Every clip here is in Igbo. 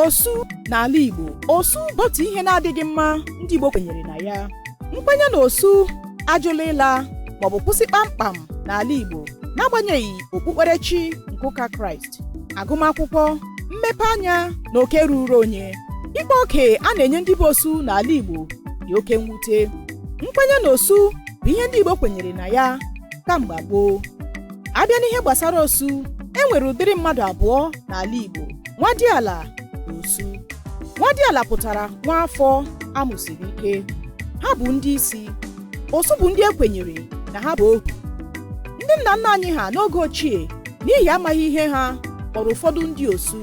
Osu n'ala Igbo. Osu bụ otu ihe na-adịghị mma ndị Igbo kwenyere na ya. Nkwenye na osu ajụla ịla maọbụ kwụsị kpamkpam n'ala Igbo, n'agbanyeghị okpukperechi nke ụka Kraịst, agụmakwụkwọ, mmepe anya na oke ruru onye. Ịkpa oke a na-enye ndị bụ osu n'ala Igbo dị oke mwute. Nkwenye na osu bụ ihe ndị Igbo kwenyere na ya kamgbe gboo. Abịa n'ihe gbasara osu, e nwere ụdịrị mmadụ abụọ n'ala Igbo: nwadiala na osu. Nwadiala pụtara nwa afọ amụsiri ike. Ha bụ ndị isi. Osu bụ ndị ekwenyere na ha bụ ohu. Ndị nna nna anyị ha n'oge ochie, n'ihi amaghị ihe, ha kpọrọ ụfọdụ ndị osu,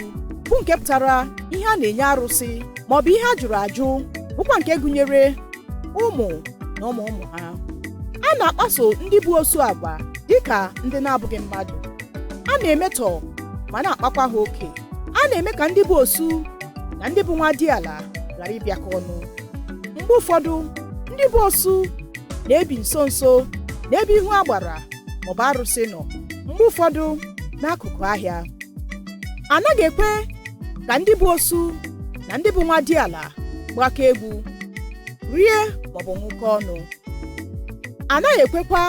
bụ nke pụtara ihe a na-enye arụsị maọbụ ihe a jụrụ ajụ, bụkwa nke gụnyere ụmụ na ụmụ ụmụ ha. A na-akpaso ndị bụ osu agwa dịka ndị na-abụghị mmadụ. A na-emetọ ma na-akpakwa ha oke. A na-eme ka ndị bụ osu na ndị bụ nwa diala ghara ịbịakọ ọnụ. Mgbe ụfọdụ, ndị bụ osu na-ebi nso nso n'ebe ihu agbara maọbụ arụsị nọ, mgbe ụfọdụ n'akụkụ ahịa. Anaghị ekwe ka ndị bụ osu na ndị bụ nwa diala gbakọ egwu, rie maọbụ ṅụkọ ọnụ. Anaghị ekwekwa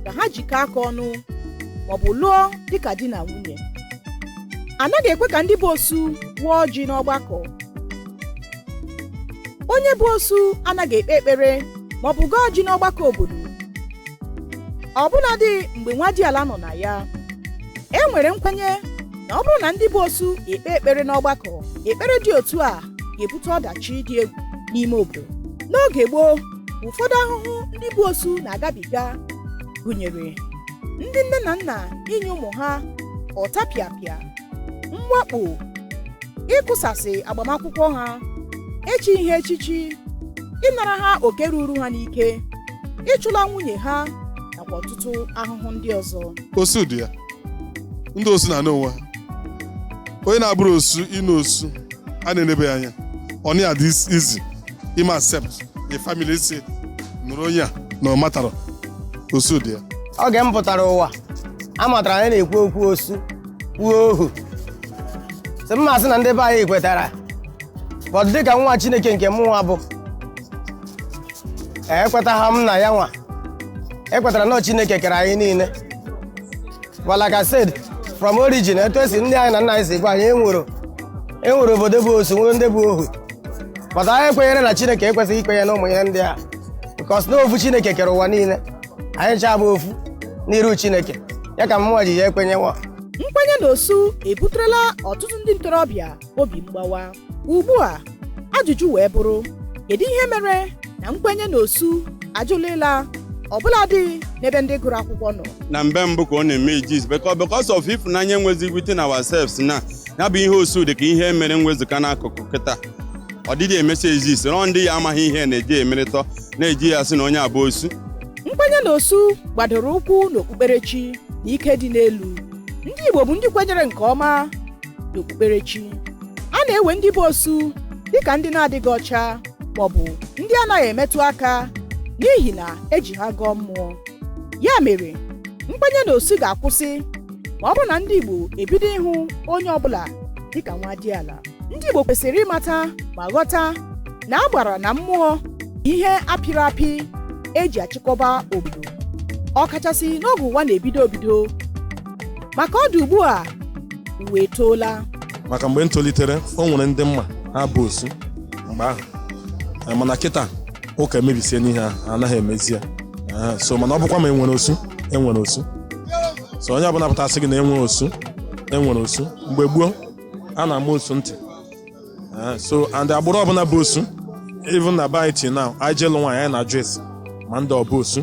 ka ha jikọọ aka ọnụ maọbụ lụọ dịka di na nwunye. Anaghị ekwe ka ndị bụ osu wụọ ọjị n'ọgbakọ. Onye bụ osu anaghị ekpe ekpere maọbụ gọọ ọjị n'ọgbakọ obodo, ọbụnadị mgbe nwa diala nọ na ya. E nwere nkwenye na ọ bụrụ na ndị bụ osu ekpe ekpere n'ọgbakọ, ekpere dị otu a ga-ebute ọdachi dị egwu n'ime obodo. N'oge gboo, ụfọdụ ahụhụ ndị bụ osu na-agabiga gụnyere ndị nne na nna inye ụmụ ha ọtapịapịa, mwakpo, ịkụsasị agbamakwụkwọ ha, echi ihe echichi, ịnara ha oke ruru ha n'ike, ịchụla nwunye ha, nakwa ọtụtụ ahụhụ ndị ọzọ. Osu dị ya. Ndị osu na-ana onwe ha. Onye na-abụrụ osu, ịnụ osu a na-enebe ya anya, ọ na adị easy ime accept a family si nụrụ onye a na ọ matara osu dị ya. Oge m pụtara ụwa, a matara anyị na-ekwu okwu osu, kwuo ohu, sị m masị na ndị be anyị kwetara, but dịka nwa Chineke nke mụnwa bụ, ekwetagha m na ya nwa ekwetara na Chineke kere anyị niile. But like I said, from origin, etu esi ndị anyị na nna anyị si gwa anyị, enwere obodo bụ osu, nwere ndị bụ ohu, but anyị ekwenyere na Chineke ekwesịghị ikwenye na ụmụ ihe ndị a, because na ofu Chineke kere ụwa niile. Anyị ncha bụ ofu n'iru Chineke. Ya ka mmụọ ji ya ekwenye nwa. Nkwenye na osu ebuterela ọtụtụ ndị ntorobịa obi mgbawa. Ugbu a, ajụjụ wee bụrụ, kedu ihe mere na nkwenye na osu ajụla ịla, ọbụladị n'ebe ndị gụrụ akwụkwọ nọ? Na mgbe mbụ ka ọ na-eme exist, because of ịfụnanya enwezi within ourselves, na ya bụ ihe osu dị ka ihe mere mwezụga n'akụkụ. Kịta ọ dịghị emesi exist rọ. Ndị ya amaghị ihe na-eji emerịtọ na-eji ya sị na onye abụ osu. Nkwenye na osu gbadoro ụkwụ n'okpukperechi na ike dị n'elu. Ndị Igbo bụ ndị kwenyere nke ọma n'okpukperechi. A na-ewe ndị bụ osu dịka ndị na-adịghị ọcha maọbụ ndị anaghị emetụ aka, n'ihi na eji ha gọọ mmụọ. Ya mere, nkwenye na osu ga-akwụsị ma ọ bụrụ na ndị Igbo ebido ịhụ onye ọbụla dịka nwa diala. Ndị Igbo kwesịrị ịmata ma ghọta na agbara na mmụọ ihe apịrị apị eji achịkọba obodo, ọkachasị n'oge ụwa na-ebido ebido. Maka ọ dị ugbu a, ụwa etoola. Maka mgbe m tolitere, o nwere ndị mma ha bụ osu mgbe ahụ. Mana kịta ụka emebisie n'ihe ahụ, anaghị emezi ya. So mana ọ bụkwa ma enwere osu, enwere osu. So onye ọbụla pụtasị gị na enwe osu, enwere osu. Mgbe gboo, a na-ama osu ntị. So and agbụrụ ọbụla bụ osu, even na be anyị till now, anyị jee lụ nwaanyị, anyị na-ajụ ese ma ndị ọ bụ osu,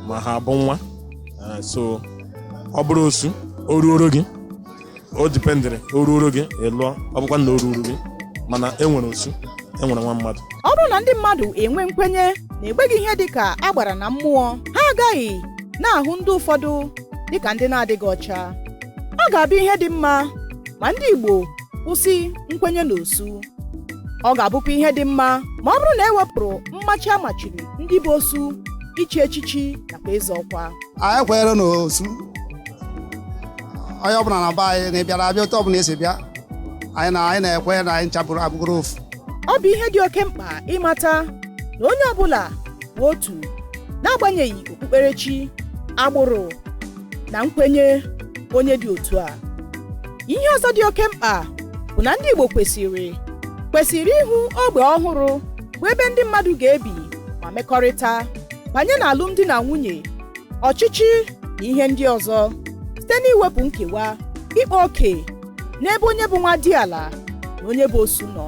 ma ha bụ nwa. So ọ bụrụ osu, o ruoro gị, o dependịrị, o ruoro gị, ị lụọ. Ọ bụkwa na o ruru gị, mana enwere osu, enwere nwa mmadụ. Ọ bụrụ na ndị mmadụ enwe nkwenye na enweghị ihe dịka agbara na mmụọ, ha agaghị na-ahụ ndị ụfọdụ dịka ndị na-adịghị ọcha. Ọ ga-abụ ihe dị mma ma ndị Igbo kwụsị nkwenye na osu. Ọ ga-abụkwa ihe dị mma ma ọ bụrụ na e wepụrụ mmachi a machiri ndị bụ osu ichi echichi nakwa ịzọ ọkwa. Anyị kwenyere n'osu. Onye ọbụla na be anyị na ịbịara abịa, otu ọbụla esi bịa, Anyị na anyị na-ekwe na anyị ncha bụrụ abụgoro ofu. Ọ bụ ihe dị oke mkpa ịmata na onye ọbụla bụ otu, n'agbanyeghị okpukperechi, agbụrụ na nkwenye onye dị otu a. Ihe ọzọ dị oke mkpa bụ na ndị Igbo kwesịrị ịhụ ogbe ọhụrụ bụ ebe ndị mmadụ ga-ebi ma mekọrịta, banye n'alụmdi na nwunye, ọchịchị na ihe ndị ọzọ, site n'iwepụ nkewa, ịkpa oke n'ebe onye bụ nwa diala na onye bụ osu nọ.